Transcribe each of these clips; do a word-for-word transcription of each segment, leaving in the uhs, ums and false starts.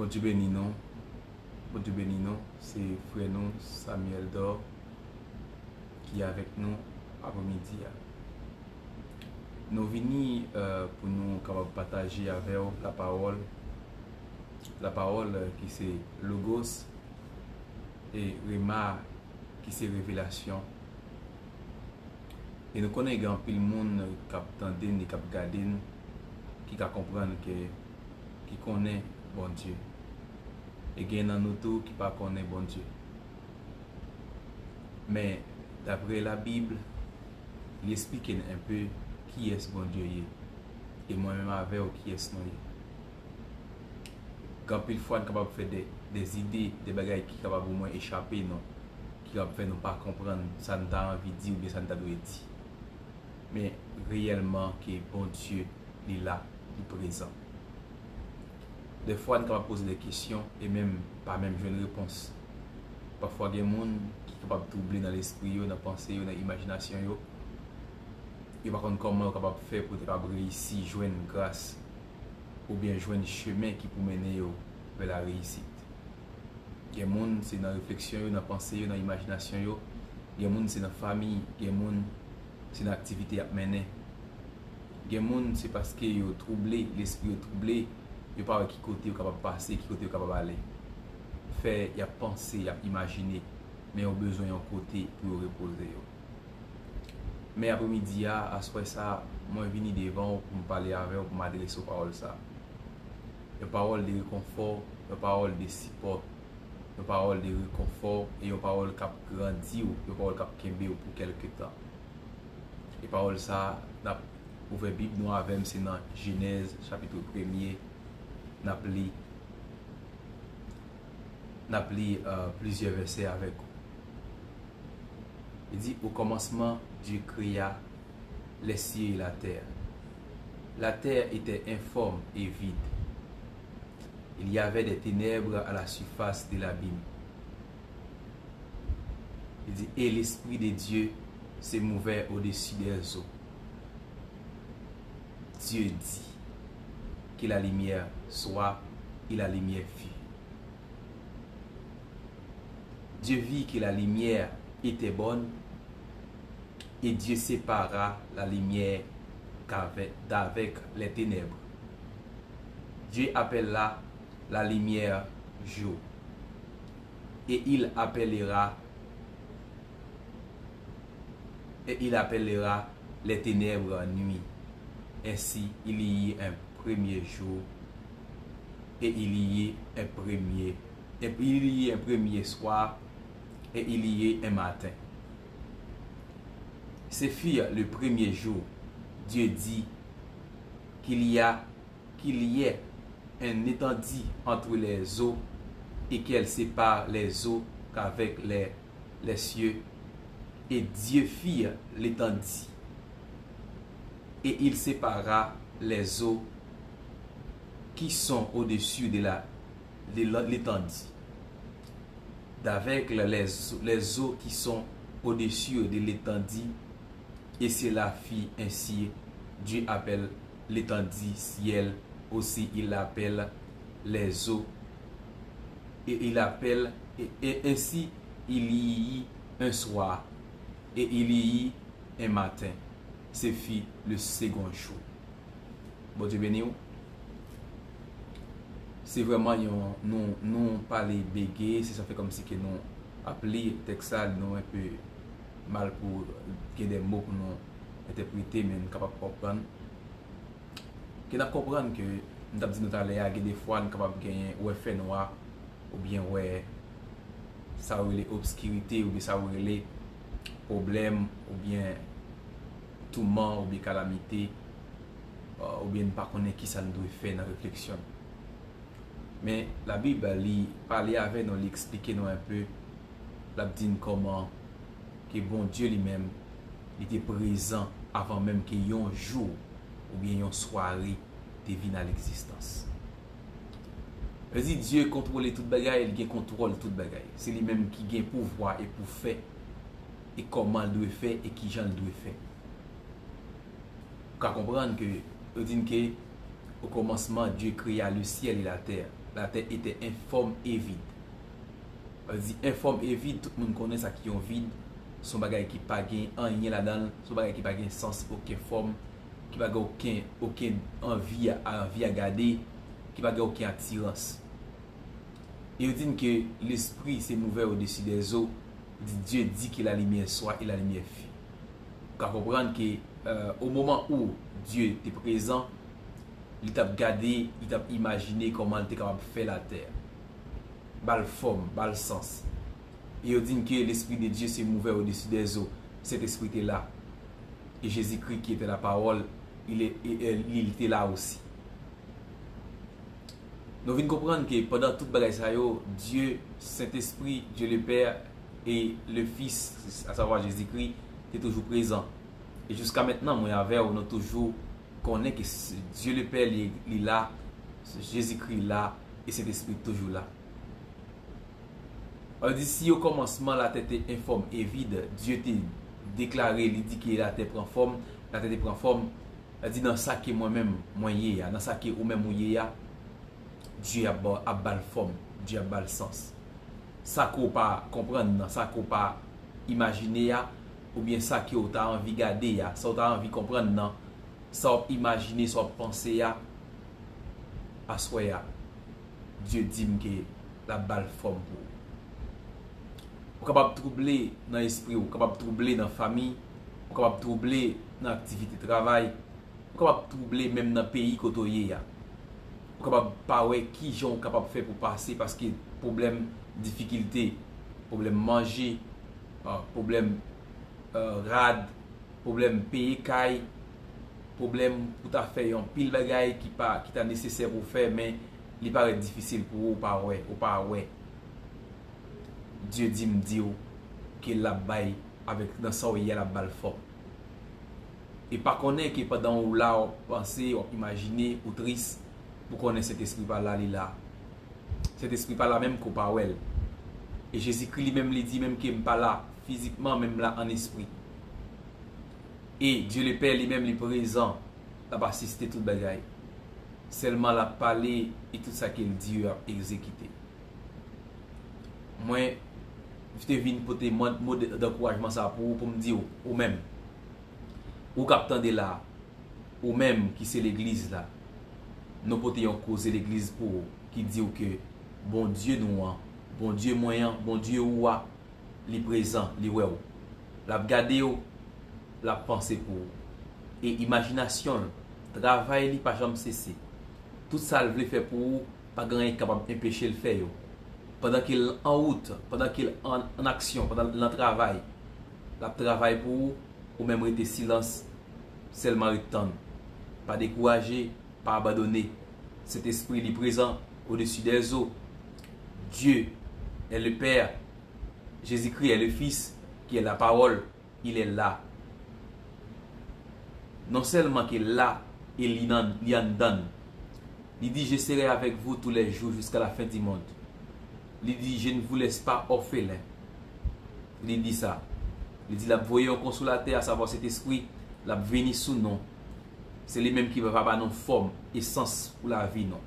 Bondye beni nou. Bondye beni nou. Se frè nou, Samuel Dor, ki avèk nou apremidi a. Nou vini, euh, pou nou kapab pataje avè w lapawòl. Lapawòl, euh, ki se Logos, e Rema, ki se revelasyon. E nou konnen gen anpil moun k ap tande n e k ap gade n ki ka konprann ke, ki konnen Bondye. E gen nan nou tou ki pa konnen Bondye. Men, dapre Labib, li esplike n enpe kiyès Bondye ye. E mwen menm avè w, kiyès nou ye. Gen anpil fwa n kapab fè de, de zide, de bagay ki kapab omwen echape nou, ki kapab fè nou pa konprann sa n ta anvi di oubyen sa n ta dwe di. Men reyèlman ke Bondye, li la, li prezan. Dèfwa n kapab poze de kesyon e menm pa menm jwenn repons. Pafwa gen moun ki kapab twouble nan lespri yo, nan panse yo, nan imajinasyon yo. Yo pa konn kòman yo kapab fè pou yo kapab reyisi jwenn gras oubyen jwenn chemen ki pou mennen yo vè la reyisit. Gen moun, se nan refleksyon yo, nan panse yo, nan imajinasyon yo. Gen moun, se nan fanmi. Gen moun, se nan aktivite y ap mennen. Gen moun, se paske yo twouble, lespri yo twouble, yo pa wè ki kote yo kapab pase, ki kote yo kapab ale. Fè y ap panse, y ap imajine, men yo bezwen yon kote pou yo repoze yo. Men apremidi a, aswè sa, mwen vini devan w pou m pale avè w, pou m adrese w pawòl sa. Yon pawòl de rekonfò, yon pawòl de sipò, yon pawòl de rekonfò e yon pawòl k ap grandi w, yon pawòl k ap kenbe w pou kèlke tan. E pawòl sa, n ap ouvè Bib nou avè m, se nan Jenèz, chapit premye, n ap li, n ap li, euh, plizyè vèsè avèk ou. Li di, au commencement, Dieu créa les cieux et la terre. La terre était informe et vide. Il y avait des ténèbres à la surface de l'abîme. Il dit, et l'Esprit de Dieu se mouvait au-dessus des eaux. Dieu dit, que la lumière soit, et la lumière fut. Dieu vit que la lumière était bonne, et Dieu sépara la lumière qu'avec, d'avec les ténèbres. Dieu appela la lumière jour, et il appellera, et il appellera les ténèbres nuit. Ainsi, il y eut un premier jour, et il y eut un premier, et il y eut un premier soir, et il y eut un matin. Ce fut le premier jour. Dieu dit, qu'il y a, qu'il y ait un étendu entre les eaux, et qu'elle sépare les eaux qu'avec les, les cieux. Et Dieu fit l'étendue, et il sépara les eaux qui sont au-dessus de la, de la, l'étendue, d'avec les, les eaux qui sont au-dessus de l'étendue. Et cela fut ainsi. Dieu appelle l'étendue ciel, aussi il appelle les eaux, et il appelle, et, et ainsi il y eut un soir, et il y eut un matin. Ce fut le second jour. Bondye beni w. Se vrèman yon, nou, nou pale bege, se sa fè kòmsi ke nou ap li tèks la, nou enpe mal pou gen de mo pou nou entèprete, men nou kapab konprann. Ke n ap konprann ke, m t ap di nou talè a, gen de fwa nou kapab genyen wè fènwa, oubyen wè sa yo rele obskirite, oubyen sa yo rele pwoblèm, oubyen touman, oubyen kalamite, euh, oubyen n pa konnen kisa n dwe fè nan refleksyon n. Men Labib, li pale avè nou, li eksplike nou enpe, l ap di n kòman ke Bondye li menm, li te prezan avan menm ke yon jou oubyen yon sware te vin a legzistans. Vle di, Dye kontwole tout bagay, li gen kontwòl tout bagay. Se li menm ki gen pouvwa e pou fè, e kòman l dwe fè, e kijan l dwe fè. Ou ka konprann ke yo di n ke, au commencement, Dieu créa le ciel et la terre. La terre était informe et vide. Sa vle di, enfòm e vid, tout moun konnen sa ki yon vid. Se yon bagay ki pa gen anyen ladan l, se yon bagay ki pa gen sans, okenn fòm, ki pa gen okenn, okenn anvi a, anvi a gade, ki pa gen okenn atirans. E yo di n ke lespri se mouvè odesi dèzo, di Dye di ke la limyè swa e la limyè fi. Ou ka konprann ke, euh, o moman ou Dye te prezan, li t ap gade, li t ap imajine kòman l te kapab fè latè. Ba l fòm, ba l sans. E yo di n ke lespri de Dye se mouvè odesi dèzo. Sentespri te la. E Jezikri ki te lapawòl, li, li, li te la osi. Nou vin konprann ke pandan tout bagay sa yo, Dye, Sentespri, Dye le Pè e le Fis, asavwa Jezikri, te toujou prezan. E jiska mentnan, mwen avè w, nou toujou konnen ke Dye le Pè li, li la, Jezikri la, e Sentespri toujou la. Sa vle di, si okòmansman latè te enfòm e vid, Dye te deklare, li di ke latè pran fòm, latè te pran fòm, sa vle di nan sa ke mwen menm mwen ye a, nan sa ke ou menm ou ye a, Dye ap ba, ap ba l fòm, Dye ap ba l sans. Sa ke w pa konprann nan, sa ke w pa imajine a, oubyen sa ke w ta anvi gade a, sa w ta anvi konprann nan, sa w ap imajine, sa w ap panse a, aswè a, Dye di m ke l ap ba l fòm pou ou. Ou kapab twouble nan espri w, ou kapab twouble nan fanmi, ou kapab twouble nan aktivite travay, ou kapab twouble menm nan peyi kote w ye a. Ou kapab pa wè kijan w kapab fè pou pase paske pwoblèm difikilte, pwoblèm manje, ah, pwoblèm, euh, rad, pwoblèm peye kay, pwoblèm pou ta fè yon pil bagay ki pa, ki ta nesesè pou fè, men li parèt difisil pou ou, ou pa wè, ou pa wè. Dye di m di w ke l ap bay avèk nan sa w ye a, l ap ba l fòm. E pa konnen ke pandan w la, w ap panse, w ap imajine, ou tris, pou konnen Sentespri pa la, li la. Sentespri pa la menm ke w pa wè l. E Jezikri li menm, li di menm ke m pa la fizikman, men m la an espri. E Dye le Pè li menm, li prezan, l ap asiste tout bagay. Sèlman l ap pale, e tout sa ke l di yo ap egzekite. Mwen, m te vin pote mo, mo de, dankourajman sa pou ou, pou m di w, ou menm, ou k ap tande la, ou menm ki se legliz la, nou pote yon koze legliz pou ou, ki di w ke Bondye nou an, Bondye mwen an, Bondye ou a, li prezan, li wè w. L ap gade w, l ap panse pou ou. E imajinasyon l, travay li pa janm sese. Tout sa l vle fè pou ou, pa gen anyen ki kapab enpeche l fè yo. Pandan ke l an wout, pandan ke l an, an aksyon, pandan l nan travay, l ap travay pou ou, ou menm rete silans, sèlman ret tann. Pa dekouraje, pa abandone. Sentespri li prezan odesi dèzo. Dieu est le Père, Jésus-Christ est le Fils, qui est la parole, il est là. Non sèlman ke la, e li nan, li anndan n. Li di, je serai avec vous tous les jours jusqu'à la fin du monde. Li di, je ne vous laisse pas orphelins. Li di sa. Li di, l ap voye yon konsolatè, asavwa Sentespri, l ap vini sou nou. Se li menm ki va ba nou fòm e sans pou lavi nou.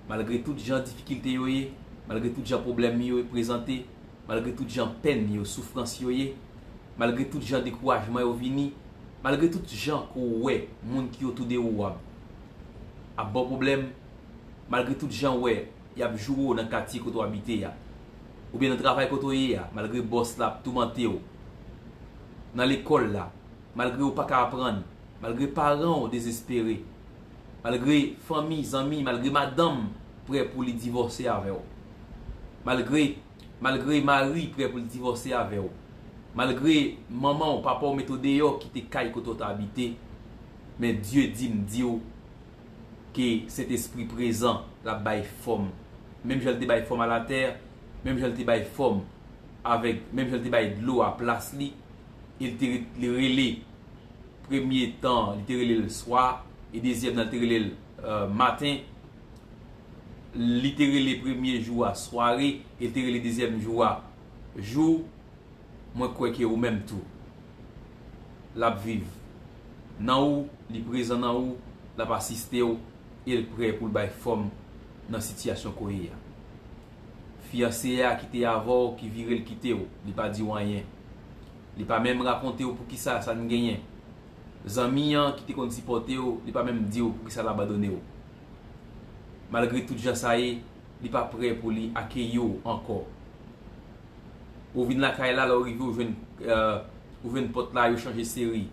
Malgre tout jan difikilte yo ye, malgre tout jan pwoblèm yo prezante, malgre tout jan pèn yo, soufrans yo ye, malgre tout jan dekourajman yo vini, malgre tout jan ke w wè moun ki otou de ou ap, ap ba w pwoblèm, malgre tout jan w wè y ap joure w nan katye kote w abite a, oubyen nan travay kote w ye a, malgre bòs la ap toumante w, nan lekòl la, malgre w pa ka aprann, malgre paran w dezespere, malgre fanmi, zanmi, malgre madanm prè pou li divòse avè w, malgre, malgre mari prè pou li divòse avè w, malgre manman w, papa w mete w deyò, kite kay kote w t abite, men Dye di m di w ke Sentespri prezan, l ap bay fòm. Menm jan l te bay fòm a latè, menm jan l te bay fòm avèk, menm jan l te bay dlo a plas li, e l te re-, li rele premye tan, li te rele l swa, e dezyèm nan, li te rele l, euh, maten. Li te rele premye jou a sware, e li te rele dezyèm jou a jou. Mwen kwè ke ou menm tou, l ap viv nan ou, li prezan nan ou, l ap asiste w, e l prè pou l bay fòm nan sitiyasyon ke w ye a. Fiyanse a ki te avè w, ki vire l kite w, li pa di w anyen. Li pa menm rakonte w poukisa sa n genyen. Zanmi an ki te konn sipòte w, li pa menm di w poukisa l abandone w. Malgre tout jan sa ye, li pa prè pou li akeyi w ankò. Ou vin lakay la, lè w rive, ou jwenn, euh, ou jwenn pòt la, yo chanje seri.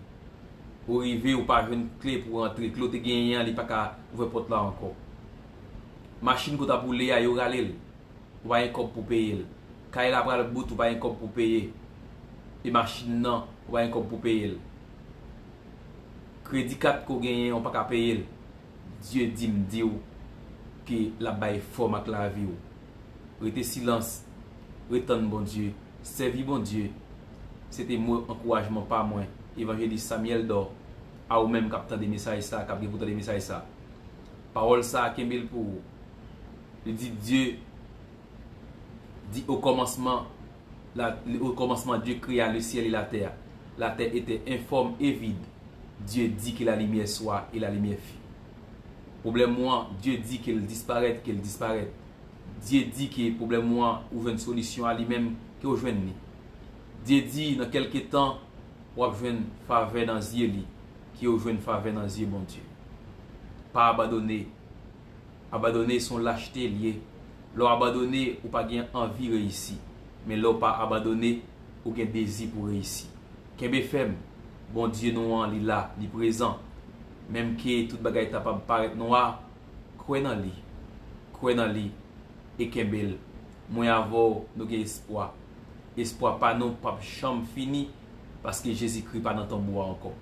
Ou rive, ou pa jwenn kle pou w rantre. Kle w te genyen an, li pa ka ouvè pòt la ankò. Machin ke w t ap woule a, yo rale l. Ou pa gen kòb pou peye l. Kay la pral bout, ou pa gen kòb pou peye. E machin nan, ou pa gen kòb pou peye l. Kredi kat ke w genyen, ou pa ka peye l. Dye di m di w ke l ap bay fòm ak lavi w. Rete silans, ret tann Bondye, sèvi Bondye. Se te mo ankourajman pa mwen, Evanjelis Samuel Dor, a ou menm k ap tande mesaj sa, k ap gen pou tande mesaj sa. Pawòl sa, kenbe l pou ou. Li di, Dye di, au commencement, la, au commencement, Dieu créa le ciel et la terre. La terre était informe et vide. Dieu dit que la lumière soit et la lumière fut. Pwoblèm ou an, Dye di ke l disparèt, ke l disparèt. Dye di ke pwoblèm ou an, ou jwenn solisyon a li menm, ke w jwenn li. Dye di nan kèlke tan, w ap jwenn favè nan zye li, ke w jwenn favè nan zye Bondye. Pa abandone. Abandone se yon lachte l ye. Lè w abandone, ou pa gen anvi reyisi. Men lè w pa abandone, ou gen dezi pou reyisi. Kenbe fèm. Bondye nou an, li la, li prezan. Menm ke tout bagay kapab parèt nwa, kwè nan li. Kwè nan li e kenbe l. Mwen avè w, nou gen espwa. Espwa pa nou p ap janm fini, paske Jezikri pa nan tonbo a ankò.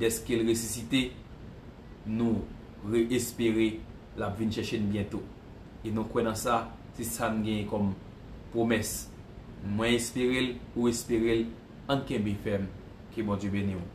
Dèske l resisite, nou re-espere l ap vin chèche n byento. E nou kwè nan sa, se sa n genyen kòm pwomès. Mwen espere l, ou espere l, ann kenbe fèm. Ke Bondye beni w.